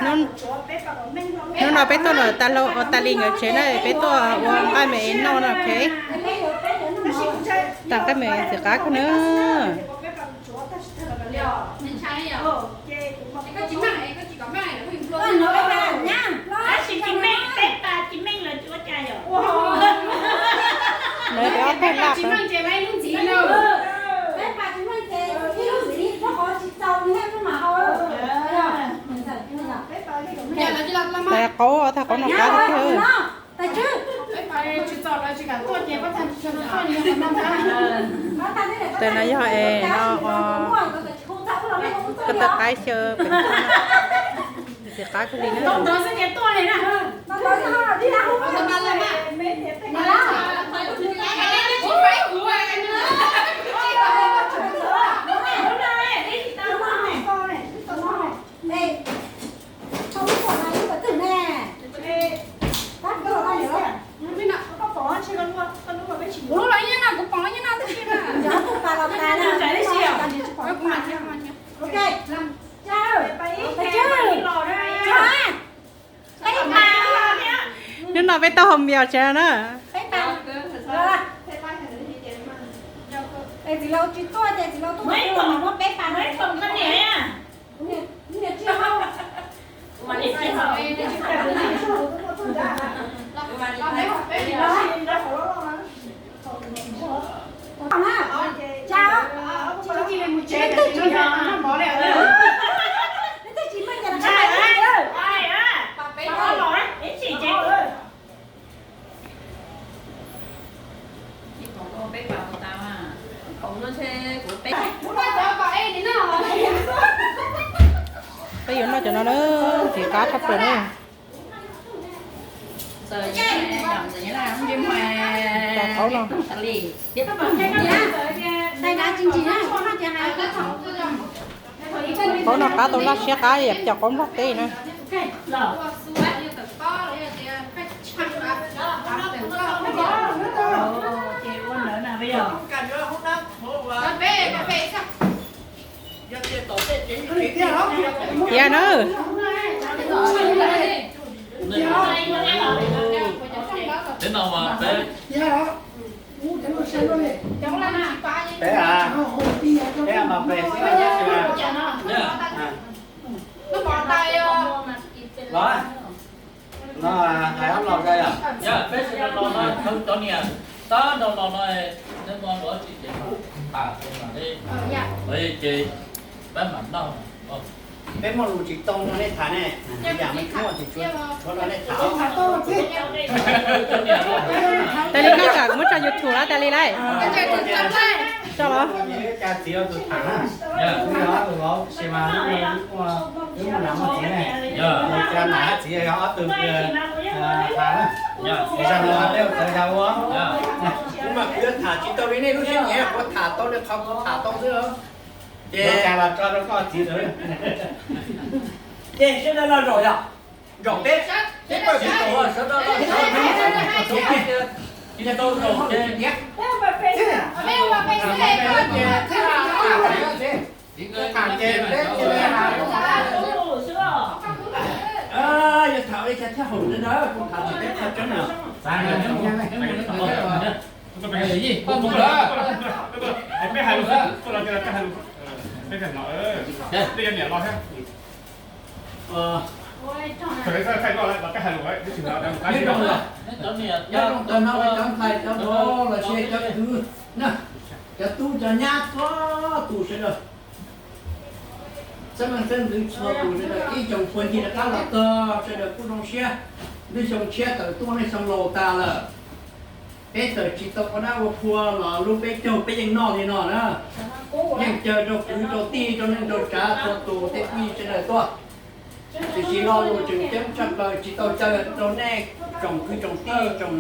Hnub no peb tuaj lawm tas li nkawd tsev na, peb tuaj ua nqaij me noj no, ok. Tag nqaij me ntxim qab kawg na. Lawv ob tug laj. Tais qaub, tais qaub no qab tiag. Tais no yog es no, koj tau qaib xyaw pem, txiv qab kawg li na. Kuv lub los nyob no, kuv pom nyob no tab sis mas. Hnub no peb tau hom bios tsev na. Peb yuav noj cov no na, ntxim qab tshaj plaws na. Tais qaub no. Qaub no qab tau laj siab qab yam cov qaub nplog teb na. Tiag na. Peb a, peb a mas peb xwb. Los, no hais ob los ra yom. Peb sawv daws los no, thawj cov niam tab nrog los no, nej muaj lus tsis ces tham, ces peb mam noj. Peb muaj lus tsis tau no nej tham ne, yam me muaj tsis tsuav no nej tham. Tas li koj kam kuv muab tso YouTube los tas li lauj? Tso los. Cas txiv tus tham na, tus vauv sis mas wb muaj nam muaj txiv ne, cas nam txiv yog ob tug tham na. Zag no peb ua txawv zag ua. Kuv mas kuv yuav tham tsis tau li nej lub siab nyiam, kuv tham tau li qhov kuv tham tau xwb. Ces cas los tso rau koj txiv tus. Ces sawv daws los zaum yom, zaum peb, peb pawg peb zaum, sawv daws los zaum, ces tau zaum ces tham ces peb ces yuav tham li cas thiab haum li ntawd, kuv tham tsis teb qhov tseeb na. Peb hais lus, peb hais lus, peb hais lus, peb hais lus. Nyob rau ntawm no cov ntxhais cov vauv los sis cov kwv na, cov tub cov nyab txhua tus sawv daws, xab leej xab ntxwv txhua tus sawv daws ib tsoom phooj ywg rov qab los txog sawv daws kuj zoo siab. Lub xyoo tshiab tawm tuaj, lub xyoo laus tas lawm. Peb txawm tsis tau ua dab ua qhua los lub peb caug peb yeej noj li no na. Yeej caw rau kwv rau tij rau neej rau tsav txhua tus tej phooj ywg sawv daws tuaj. Tiam sis lo lus tseem ceeb tshaj plaws tsis tau caw rau nej tsoom kwv tsoom tij tsoom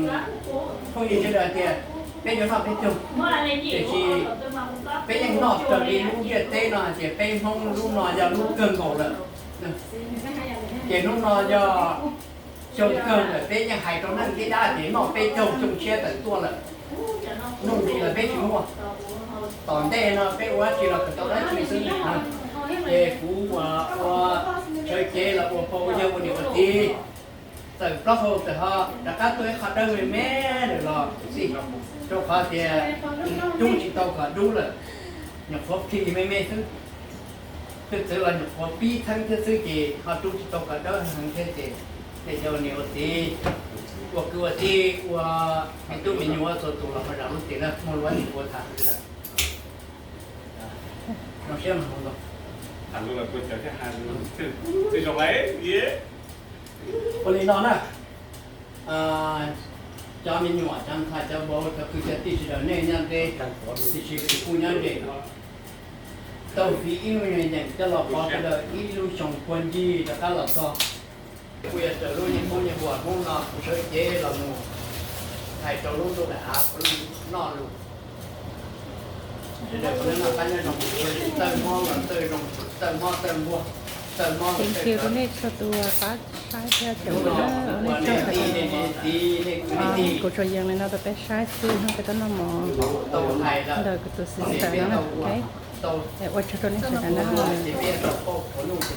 phooj ywg sawv daws tias peb yuav noj peb caug. Tiam sis peb yeej noj raws li lub ntiaj teb no hais tias peb Hmoob lub no yog lub kawg nkaus lawm. Ces hnub no yog xyoo kawg lawm, peb yeej hais rau neej thiab dab tias noj peb caug xyoo tshiab tawm tuaj lawm. Nuj nqis los peb tsis muaj. Tom ntej no peb ua dab tsi los tau dab tsi xwb. Ces kuv ua, ua tsawv Ces los ua pog ua yawg ua niam ua txiv, txawm plaub hau txawm ho rov qab tuaj ib qho dawb me me lawm los xij, rau qhov tias coob tsis tau kom dub lawm, nyuam qhuav plig me me xwb. Twb txwv los nyuam qhuav pib theeb thiab xwb ces ho coob tsis tau kom dawb heev thiab ces nej cov ua niam ua txiv, ua kwv ua tij, ua me tub me nyuam txhua tus los ho zam lub txim na, muaj lus ib ua tham li lawm. Zoo siab mas ua li no na, cov me nyuam, cov ntxhais, cov vauv, cov kwv cov tij sawv daws nej nyob ntev, tiam sis kuv kuj nyob ze, tau fiv ib lub nyuag yeem coj los pov sawv daws ib lub xyoo puag ncig rov qab los txog. Kuv yog raws lub niag Hmoob niag huam Hmoob no kuv sawv cev los mus hais rau lub ntuj daim av kuv noj lus. Sawv daws kuv noj qab nyob zoo, txawj mob los txawj zoo, txawj mob txawj nquag, txawj mob los txawj zoo. Nej txhua tus pab saib thiab caum kuv na, ua nej tsaug ntau. Kuv tsuas yees li no rau peb saib xwb, hnub peb tuaj noj mov ntawm kuv tus sister no na. Es ua tsaug rau nej sawv daws na.